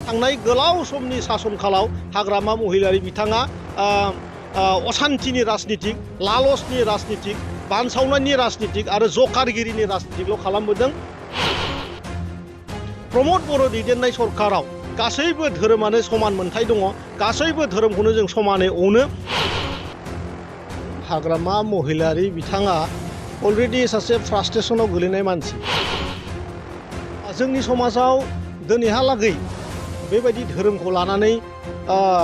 थांनाय गोलाव समनि सासन कालाव हाग्रामा महिलारि बिथाङा असान्थिनि राजनितिक, लालसनि राजनितिक, बानसावनायनि राजनितिक आरो जकारगिरिनि राजनितिकल' खालामबोदों। प्रमद बर' दैदेननाय सरकाराव गासैबो धोरोमानो समान मोनथाय दङ, गासैबो धोरोमखौनो जों समानै अनो। हाग्रामा महिलारि बिथाङा अलरेडि सासे फ्रास्ट्रेसनाव गोलैनाय मानसि। जोंनि समाजाव दिनैहालागै बेबायदि धोरोमखौ लानानै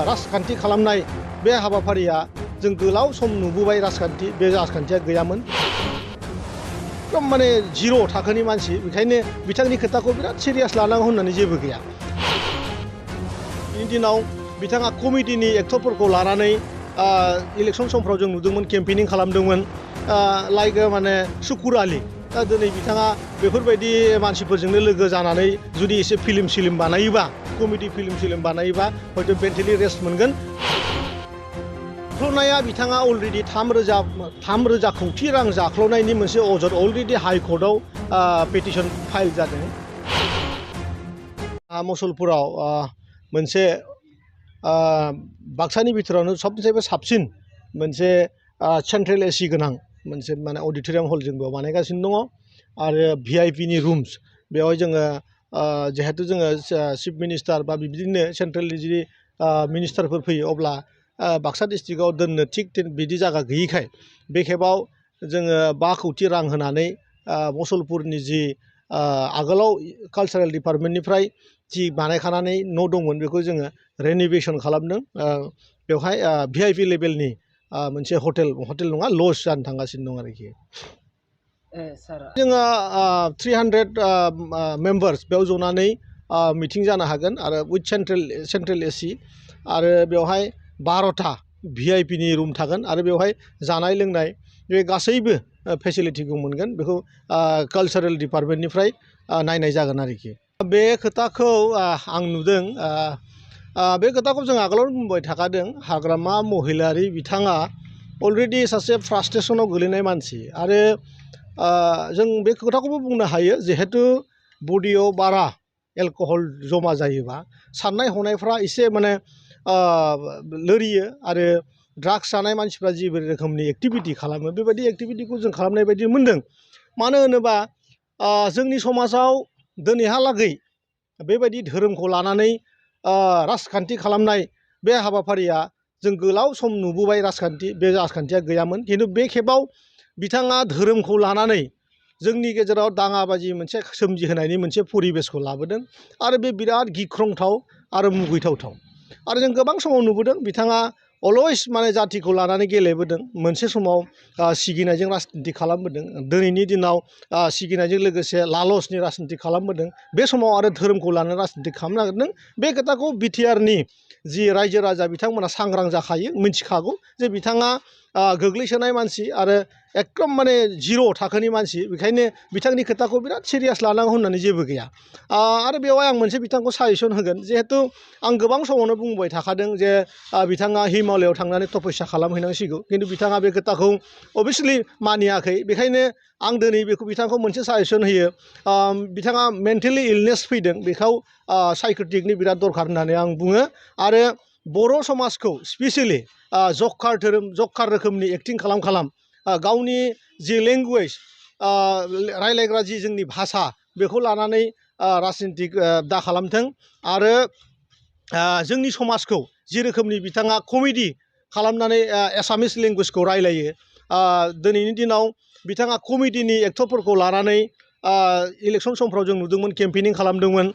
राजखान्थि खालामनाय बे हाबाफारिया जों गोलाव सम नुबोबाय। बे राजखान्थिया गैयामोन। एकदम माने जिर' थाखोनि मानसि, बेखायनो बिथांनि खोथाखौ बिराद सिरियास लानांगौ होननानै जेबो गैया। बिनि दिनाव बिथाङा कमिटिनि एक्टरफोरखौ लानानै इलेक्सन समफ्राव जों नुदोंमोन, केम्पेनिं खालामदोंमोन, लाइक माने सुकुर आली। दा दिनै बिथाङा बेफोरबायदि मानसिफोरजोंनो लोगो जानानै जुदि एसे फिल्म बानायोबा, कमेडि फिल्म बानायोबा हयथ' मेन्टेलि रेस्ट मोनगोन। जाख्ल'नाया बिथाङा अलरेडि 3,000 कोटी रां जाख्ल'नायनि मोनसे अजद अलरेडि हाइकर्टआव पेटिसन फाइल जादों। मुसलपुराव मोनसे बाक्सानि बिथोरावनो सबनिफ्रायबो साबसिन मोनसे सेन्ट्रेल एसि गोनां मोनसे माने अडिट'रियाम हल जों बेयाव बानायगासिनो दङ आरो भिआइपिनि रुम्स बेवहाय जोङो जिहेतु जोङो चिफ मिनिस्टार बा बिदिनो सेन्ट्रेलनि जुदि मिनिस्टारफोर फैयो अब्ला बाक्सा डिस्ट्रिक्टआव दोननो थिग बिदि जायगा गैयिखाय बे खेबाव जोङो 5 कोटी रां होनानै मुसलपुरनि जि आगोलाव कालचारेल डिपार्टमेन्टनिफ्राय जि बानायखानानै न' दंमोन बेखौ जोङो रेन'भेसन खालामदों। बेवहाय भिआइपि लेभेलनि मोनसे हटेल नङा, लज जानो थांगासिनो दं आरोखि। जोङो 300 मेम्बार्स बेयाव जनानै मिटिं जानो हागोन आरो उइथ सेन्ट्रेल एसि आरो बेवहाय 12टा भिआइपिनि रुम थागोन आरो बेवहाय जानाय लोंनाय बे गासैबो फेसिलिटिखौ मोनगोन। बेखौ कालचारेल डिपार्टमेन्टनिफ्राय नायनाय जागोन आरोखि। बे खोथाखौ आं नुदों। बे खोथाखौ जों आगोलावनो बुंबाय थाखादों। हाग्रामा महिलारि बिथाङा अलरेडि सासे फ्रास्ट्रेसनाव गोलैनाय मानसि आरो जों बे खोथाखौबो बुंनो हायो जिहेतु बडियाव बारा एलकहल जमा जायोबा साननाय हनायफ्रा एसे माने लोरियो आरो ड्राग्स जानाय मानसिफ्रा जिबायदि रोखोमनि एक्टिभिटि खालामो बेबायदि एक्टिभिटिखौ जों खालामनाय बायदि मोन्दों। मानो होनोबा जोंनि समाजाव दिनैहालागै बेबायदि धोरोमखौ लानानै राजखान्थि खालामनाय बे हाबाफारिया जों गोलाव सम नुबोबाय। बे राजखान्थिया गैयामोन। खिन्थु बे खेबाव बिथाङा धोरोमखौ लानानै जोंनि गेजेराव दाङाबाजि मोनसे सोमजिहोनायनि मोनसे परिबेसखौ लाबोदों आरो बे बिराद गिख्रंथाव आरो मुगैथावथाव। आरो जों गोबां समाव नुबोदों बिथाङा अलवेज माने जातिखौ लानानै गेलेबोदों। मोनसे समाव सिगिनायजों राजनिति खालामबोदों, दिनैनि दिनाव सिगिनायजों लोगोसे लालसनि राजनिति खालामबोदों, बे समाव आरो धोरोमखौ लानानै राजनिति खालामनो नागिरदों। बे खोथाखौ बिटिआरनि जि रायजो राजा बिथांमोना सांग्रां जाखायो, मिथिखागौ जे बिथाङा गोग्लैसोनाय मानसि आरो एकदम माने जिर' थाखोनि मानसि, बेखायनो बिथांनि खोथाखौ बिराद सिरियास लानांगौ होननानै जेबो गैया। आरो बेवहाय आं मोनसे बिथांखौ साजेसन होगोन। जिहेतु आं गोबां समावनो बुंबाय थाखादों जे बिथाङा हिमालयआव थांनानै तपस्या खालामहैनांसिगौ, खिन्थु बिथाङा बे खोथाखौ अभियासलि मानियाखै। बेखायनो आं दिनै बिथांखौ मोनसे साजेसन होयो। बिथाङा मेन्टेलि इलनेस फैदों, बेखौ साइकेट्रिकनि बिराद दरखार होननानै आं बुङो। आरो बर' समाजखौ स्पेसियेलि जक्कार रोखोमनि एक्टिं खालाम गावनि जि लेंगुवेज रायलायग्रा जि जोंनि भाषा बेखौ लानानै राजनितिक दा खालामथों आरो जोंनि समाजखौ जि रोखोमनि बिथाङा कमेडि खालामनानै एसामिस लेंगुवेजखौ रायलायो। दिनैनि दिनाव बिथाङा कमेडिनि एक्टरफोरखौ लानानै इलेक्सन समफ्राव जों नुदोंमोन, केम्पेनिं खालामदोंमोन,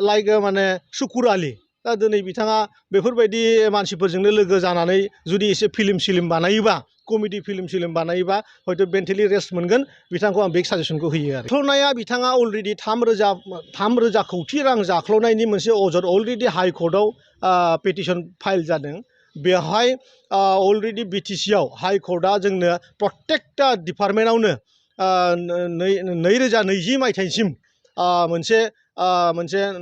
लाइक माने सुकुर आली। दा दिनै बिथाङा बेफोरबायदि मानसिफोरजोंनो लोगो जानानै जुदि एसे फिल्म बानायोबा, कमेडि फिल्म बानायोबा हयथ' मेन्टेलि रेस्ट मोनगोन। बिथांखौ आं बे साजेसनखौ होयो आरो। जाख्ल'नाया बिथाङा अलरेडि 3,000 कोटी रां जाख्ल'नायनि मोनसे अजद अलरेडि हाइकर्टआव पेटिसन फाइल जादों। बेवहाय अलरेडि बिटिसिआव हाइकर्टआ जोंनो प्रत्येकटा डिपार्टमेन्टआवनो 2020 मायथाइसिम मोनसे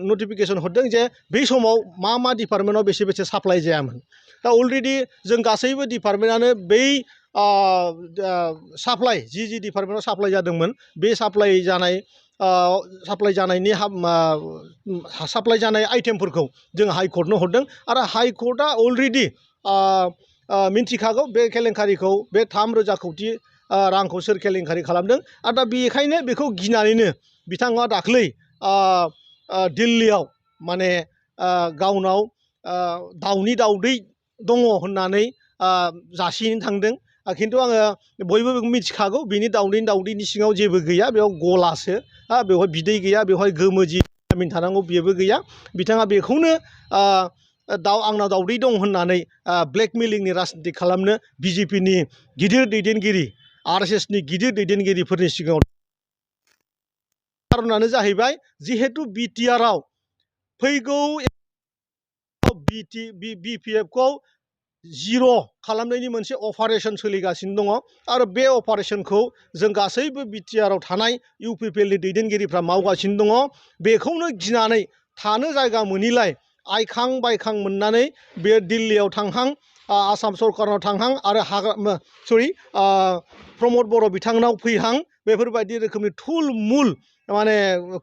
नटिफिकेसन हरदों जे बै समाव मा डिपार्टमेन्टआव बेसे साप्लाइ जायामोन। दा अलरेडि जों गासैबो डिपार्टमेन्टआनो बै साप्लाइ जि डिपार्टमेन्टआव साप्लाइ जादोंमोन बे साप्लाइ जानाय साप्लाइ जानायनि साप्लाइ जानाय आइटेमफोरखौ जों हाइकर्टनो हरदों आरो हाइकर्टआ अलरेडि मिन्थिखागौ बे केलेंकारिखौ बे 3,000 कौटि रांखौ सोर केलेंकारि खालामदों आरो दा बेखायनो बेखौ गिनानैनो बिथाङा दाख्लै दिल्लीयाव माने गावनाव दाउनि दाउदै दङ होननानै जासिनो थांदों खिन्थु आङो बयबो मिथिखागौ बिनि दाउदैनि सिङाव जेबो गैया बेयाव गलासो बेवहाय बिदै गैया बेवहाय गोमोजि भिटामिन थानांगौ बेबो गैया बिथाङा बेखौनो आंनाव दाउदै दं होननानै ब्लेकमेलिंनि राजनिति खालामनो बिजेपिनि गिदिर दैदेनगिरि RSSनि गिदिर दैदेनगिरिफोरनि सिगाङाव खारनानो जाहैबाय जिहेतु बिटिआरआव फैगौ BPFखौ जिर' खालामनायनि मोनसे अपारेशन सोलिगासिनो दङ आरो बे अपारेशनखौ जों गासैबो बिटिआरआव थानाय UPPLनि दैदेनगिरिफ्रा मावगासिनो दङ बेखौनो गिनानै थानो जायगा मोनिलाय आइखां बायखां मोननानै बे दिल्लीयाव थांहां आसाम सरकारनाव थांहां आरो प्रमद बर' बिथांनाव फैहां बेफोरबायदि रोखोमनि थुलमुल माने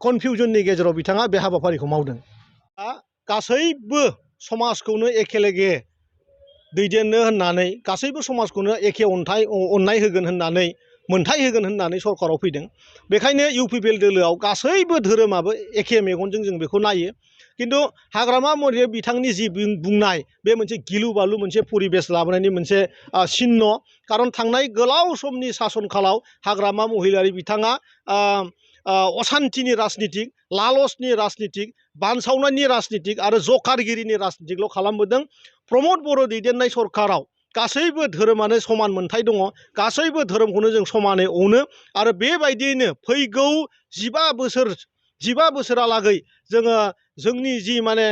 कनफिउजननि गेजेराव बिथाङा बे हाबाफारिखौ मावदों गासैबो समाजखौनो एखेलेगे दैदेननो होननानै गासैबो समाजखौनो एखे अननाय होगोन होननानै मोनथाय होगोन होननानै सरकाराव फैदों बेखायनो UPPL दोलोआव गासैबो धोरोमाबो एखे मेगनजों जों बेखौ नायो खिन्थु हाग्रामा महिलारि बिथांनि जि बुंनाय बे मोनसे गिलु बालु मोनसे परिबेस लाबोनायनि मोनसे चिन्ह खारन थांनाय गोलाव समनि सासन कालाव हाग्रामा महिलारि बिथाङा असान्तिनि राजनितिक लालसनि राजनितिक बानसावनायनि राजनितिक आरो जकारगिरिनि राजनितिकल' खालामबोदों प्रमद बर' दैदेननाय सरकाराव गासैबो धोरोमानो समान मोनथाय दङ गासैबो धोरोमखौनो जों समानै अनो आरो बेबायदियैनो फैगौ 15 बोसोरालागै जोङो जोंनि जि माने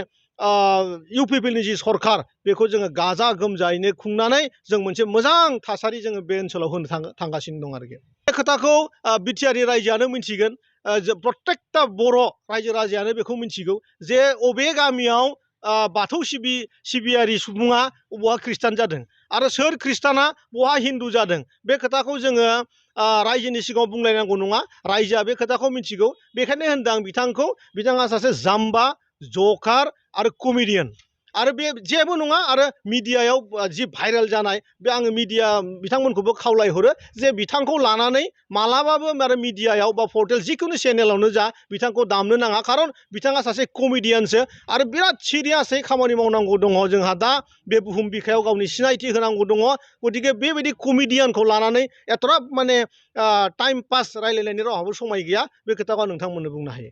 UPPLनि जि सरकार बेखौ जोङो गाजा गोमजायैनो खुंनानै जों मोनसे मोजां थासारि जोङो बे ओनसोलाव होनो थांगासिनो दं आरोखि बे खोथाखौ बिटिआरनि रायजोआनो मिथिगोन प्रत्येकता बर' रायजो राजायानो बेखौ मिथिगौ जे अबे गामियाव बाथौ सिबियारि सुबुङा बहा खृष्टान जादों आरो सोर खृष्टाना बहा हिन्दु जादों बे खोथाखौ जोङो रायजोनि सिगाङाव बुंलायनांगौ नङा रायजोआ बे खोथाखौ मिथिगौ बेखायनो होनदों आं बिथाङा सासे जाम्बा जकार आरो कमेडियान आरो बे जेबो नङा आरो मिडियायाव जि भाइरेल जानाय बे आङो बिथांमोनखौबो खावलायहरो जे बिथांखौ लानानै मालाबाबो आरो मिडियायाव बा पर्टेल जिखुनु चेनेलावनो जा बिथांखौ दामनो नाङा खारन बिथाङा सासे कमेडियानसो आरो बिराद सिरियासै खामानि मावनांगौ दङ जोंहा दा बे बुहुम बिखायाव गावनि सिनायथि होनांगौ दङ गतिके बेबायदि कमेडियानखौ लानानै एथ'राब माने टाइम पास रायलायनायनि रावहाबो समाय गैया बे खोथाखौ आं नोंथांमोननो बुंनो हायो